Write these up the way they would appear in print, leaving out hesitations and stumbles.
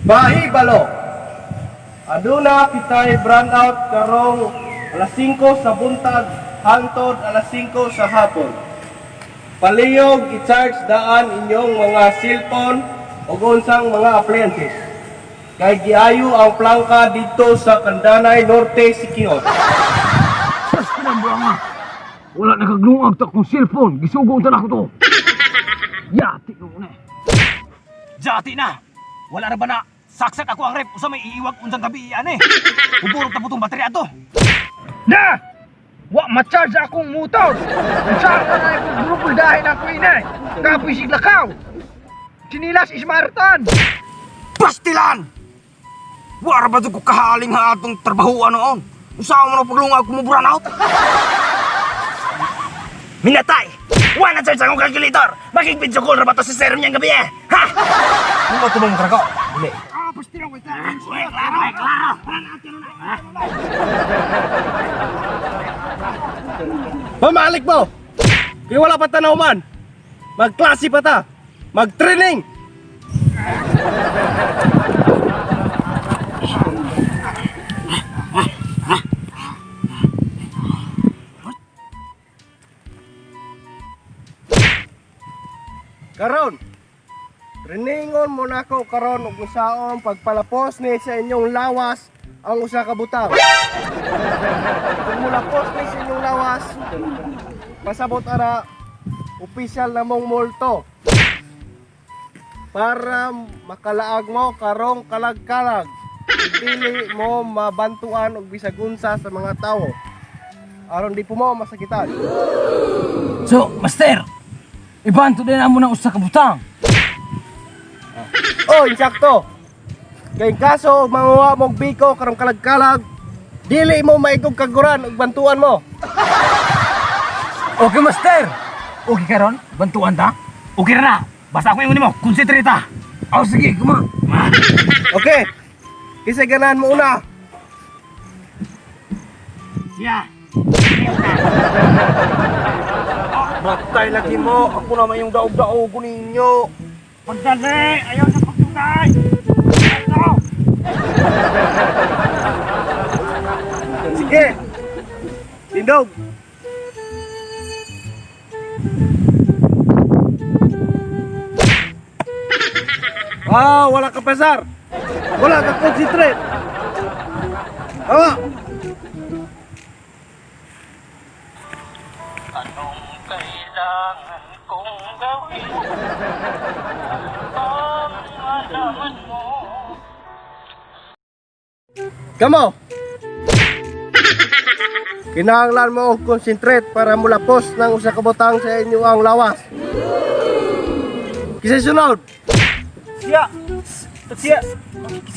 Bahibalo. Aduna kitay brand out karong alas 5 sa buntag hangtod alas 5 sa hapon. Palihog i-charge daan inyong mga cellphone ug unsang mga appliances. Kay giayo ang plangka didto sa Kandanay Norte, Siquijor. Pastilan buanga. Wala nakaglungag ta kong cellphone. Gisugo ta nako to. Yati ko na. Jati na! Wala ra ba na? Saksak ako ang rep. Usa may iiwag unsang gabi iyan eh. Uburog ta putong baterya ato. Na! Wa ma-charge akong motor. Unsa ka na akong grupo dahil ako ina. Kapoy siglakaw. Sinilas ismartan. Pastilan! Wala ba ko kahaling ha atong trabahoan noon? Usa man ang paglungag kumubra out? Minatay! Wala na charge akong calculator! Makig-video call ra ba to si sir niyang gabi eh? Ha? Ano ba ito mong karako? Dili. Ah, pastilan wait. Uy, klaro! Uy, klaro! Pamalik mo! Kay wala pa tanaw man. Magklase pa ta. Mag-training. Karon, trainingon mo nako karon og usaon pagpalapos ni sa inyong lawas ang usa ka butang. Kung mulapos ni sa inyong lawas, pasabot ara opisyal na mong multo para makalaag mo karong kalag-kalag, dili mo mabantuan og bisag unsa sa mga tawo aron di po mo masakitan. So, master, ibanto din amo ng usa ka butang. Oh, insakto, kay kaso manguha mong biko karong kalag-kalag, dili mo maigog kaguran og bantuan mo. Okay, master. Okay karon, bantuan ta. Okay ra na! Basta ako ingon nimo, concentrate ta! Oh, sige, kuma. Okay, kisay ganahan mo una? Siya! Matay lagi mo, ako naman yung daog-daog ko ninyo. Pagdali! Ayaw sa pagtugay! Ito! Sige. Tindog. Ah, wala ka pasar. Wala ka concentrate. Tama. Anong kailangan kong gawin upang malaman mo? Kamo. Kinahanglan mo og concentrate para mulapos ng usa ka butang sa inyo ang lawas. Kisay sunod? Siya. Siya.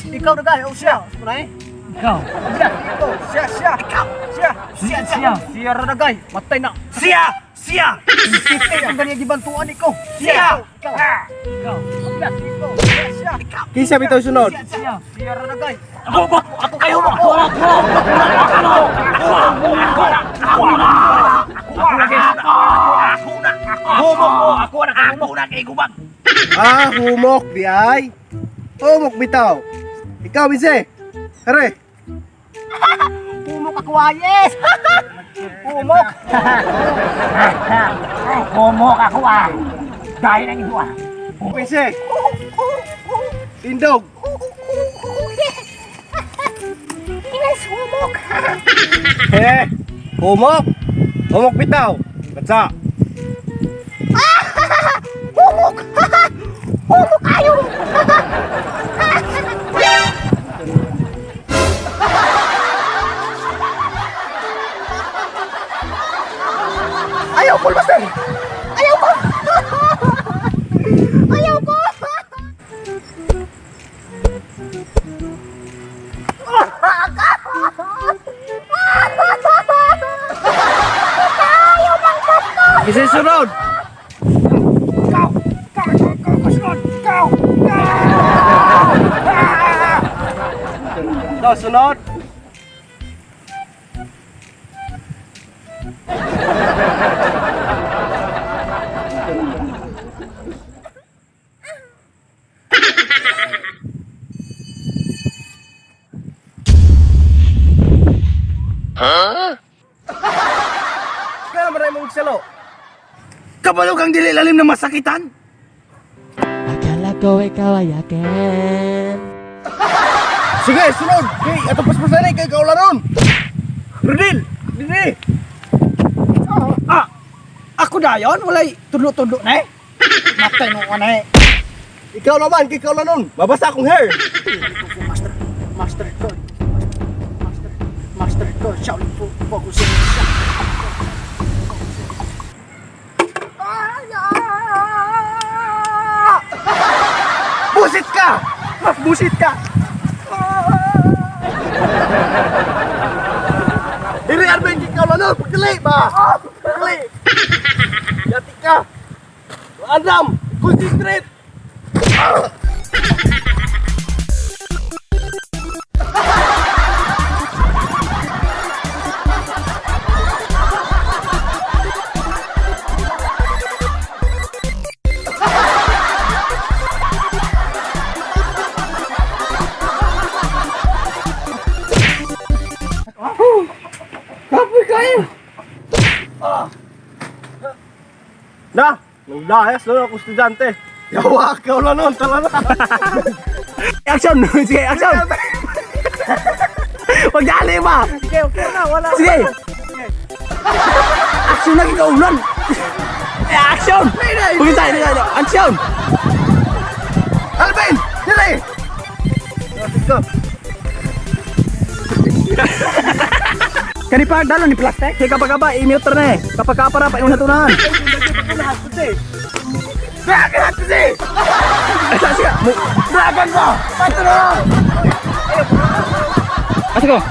Ikaw na gayo, siya. Kunay? Ikaw. Siya, ikaw. Siya, siya. Ikaw. Siya. Siya, siya. Siya ra na gay. Matay na. Siya! Siya! Site ang gani gibantuan ikaw. Siya! Ikaw. Ikaw. Siya, ikaw. Siya, siya. Ikaw. Kinsa bitaw sunod? Siya, siya. Siya ra na gay. Ako! Ako! Ako kayo mo! Ako! Ako! Ako! Ako! Ako! Ako! Ako! Ako! Ako na! Humok ko! Ako na! Ako na kay gubag! Ah, humok di ay. Humok bitaw. Ikaw, Binse. Hare. Pumok ako ayes. Pumok. Humok ako ah! Dahil ang ito ah! Binse. Tindog. Inas humok. Eh, humok. Humok bitaw. Bansa. Humok. Humok ayo. Ayaw ko, master. Ayaw ko. Ayaw ko. Kisay sunod? Ikaw. Ikaw, ikaw, ikaw, ikaw, sunod. Ikaw. Ikaw sunod. Kabalo kang dili lalim na masakitan. Akala ko ikaw ay akin. Sige, sunod. Kay ato paspasan kay kaularon. Rodil, dili. Ah, ako dayon walay tudlo-tudlo na eh. Matay no na eh. Ikaw naman kay kaularon. Mabasa akong hair. Master, master ko. Master, master ko. Shaolin Fu, focus. Busit ka. Busit ka. Dili Arvin kay kaularon. Pagdali ba? Pagdali. Yati ka. Andam, concentrate. Kapoy kayo. Na, nang layas na ako estudyante. Yawa ka wala nun, tala na. Action! Sige, action! Magdali ba? Okay, okay na, wala. Sige! Action na kikaulan! Action! Pagkita, ito, action! Alvin, dili. Kani pa dalo ni plastic. Kaya kapag ba, i-mute na eh. Kapag ka para, paingon na tunahan. Dragon Hatsi! Asa siya? Dragon ba? Pato na! Asa ko?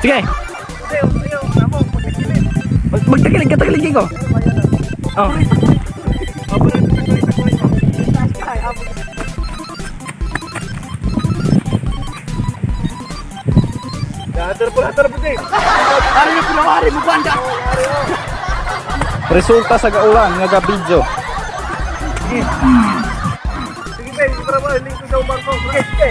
Sige. Magtakilig ka, takilig ko. Oh. Hatar po, din. Ano yung pinawari mo, banda? Resulta sa gaulan nga ga-video. Sige, Ben, para mo, link ko sa bangko. Sige, sige.